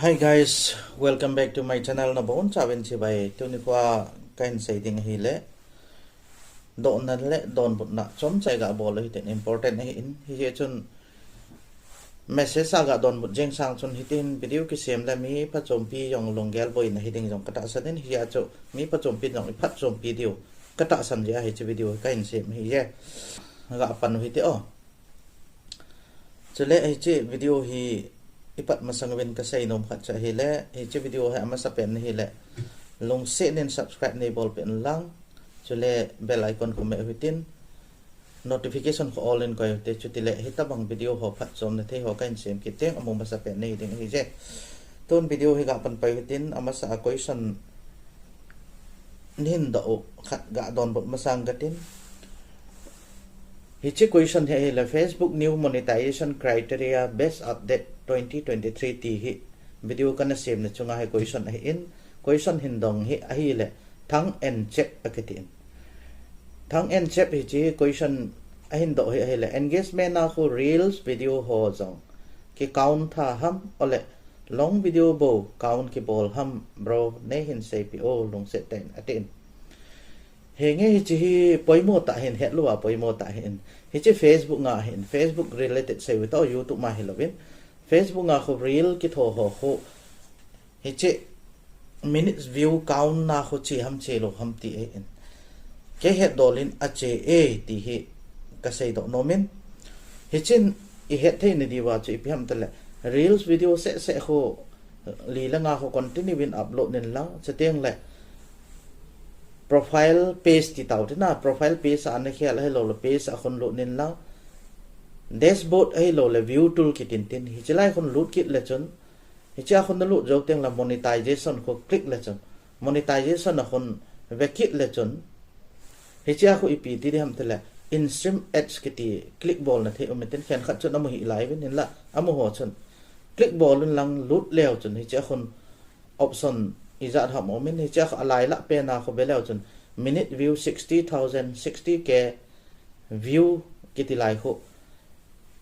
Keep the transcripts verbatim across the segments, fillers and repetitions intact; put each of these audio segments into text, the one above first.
Hi guys, welcome back to my channel. Nabonchauvin chibai. Tuni kho a kahin sei ding ahile, dohna le donbutna chomcha iga bol u hitin, important ahin. Hijeh chun message a ga donbut jeng sang chun hitin video kisem le mi phachompi jong lunggel boina hiding jong katahsan in, hijeh chun mi phachompi jong iphatchompi diu katahsan jeh a hiche video hi kahin sem ahi. Ga pan u hite o. Chule hiche video hi ipat masang uvin kasei nom khat chu ahile, hiche video hi amasapen ahile, lungset in subscribe neibolpeh inlang, chule bell icon khu meh u hitin, notification khu all in koi u hite, chutile hitobang video ho phatchomna thei ho kahin sem kit teng amu masapen nahi ding ahije. Tun video hi ga pan pai u hitin, amasa a question nahin doh u khat ga donbut masang katin. Hiche question hi ahile, Facebook new monetization criteria best update twenty twenty-three ti hi video kana semna chunga hi question ahin, question hin dong hi ahile, Thang En Chep akitin. Thang En Chep hiche question ahin doh hi ahile, engagement a khu reels video ho jong ki count tha ham, ole long video bou count kibol ham bro, neihin seipeh o lungset tah in atin. Henge hiche hi poimo tah ahin, hetlou a poimo tah ahin. Hiche Facebook nga ahin, Facebook related seiu tao, YouTube ma hilouvin. Facebook nga khu reel kitho ho khu hiche minutes view count na khu che ham chelou ham ti ahin. Kei hetdol in ache e ti hi kasei doh nom in. Hichun ihet thei nadiuva chu ipi ham tile, reels video seh seh khu li le nga khu continue in upload inlang, chuteng le profile page ti tao tina, profile page a ana khel ahilouleh page a khun lut inlang, dashboard ahilouleh view tool kitin tin, hiche lai khun lut kit le chun, hiche a khun nalut jou teng le monetization khu click le chun, monetization a khun ve kit le chun, hiche a khu ipi ti ding ham tile, in-stream ads kiti click bolna thei um intin, khenkhat chun amu hih lai uvin, hinla amu ho chun click bol unlang lut leu chun hiche a khun option ijat ham um in, hiche a khu alai lah pen a khu ve leu chun minute view sixty thousand, sixty K view kiti lai khu.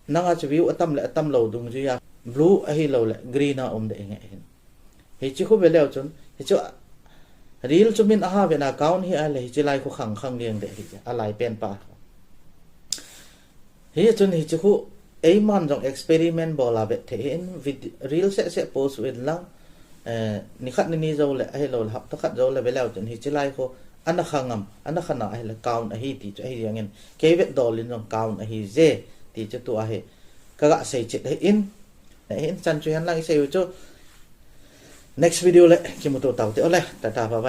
Nanga chu view atam le atam lou dungjuia blue ahilouleh green a um ding ahin. Hiche khu ve leu chun, hiche reel chu min aha vena count hi ahile, hiche lai khu khang khang ding ding ahi, alai pen pa. Hichun hiche khu eiman jong experiment bol a vet thei in, vid-, reel seh seh post uvin lang, eh, nikhat nini jou le, ahilouleh hapta khat jou le ve leu chun hiche lai khu ana khang am, ana khang a ahile count ahi ti chu ahi jeng in, kei vetdol in jong count ahije ti chu tua hi kaga sei chet ahin. Ahin chan chu hihen lang isei u chu. Next video le kimuto taute ole. Tata, bye bye.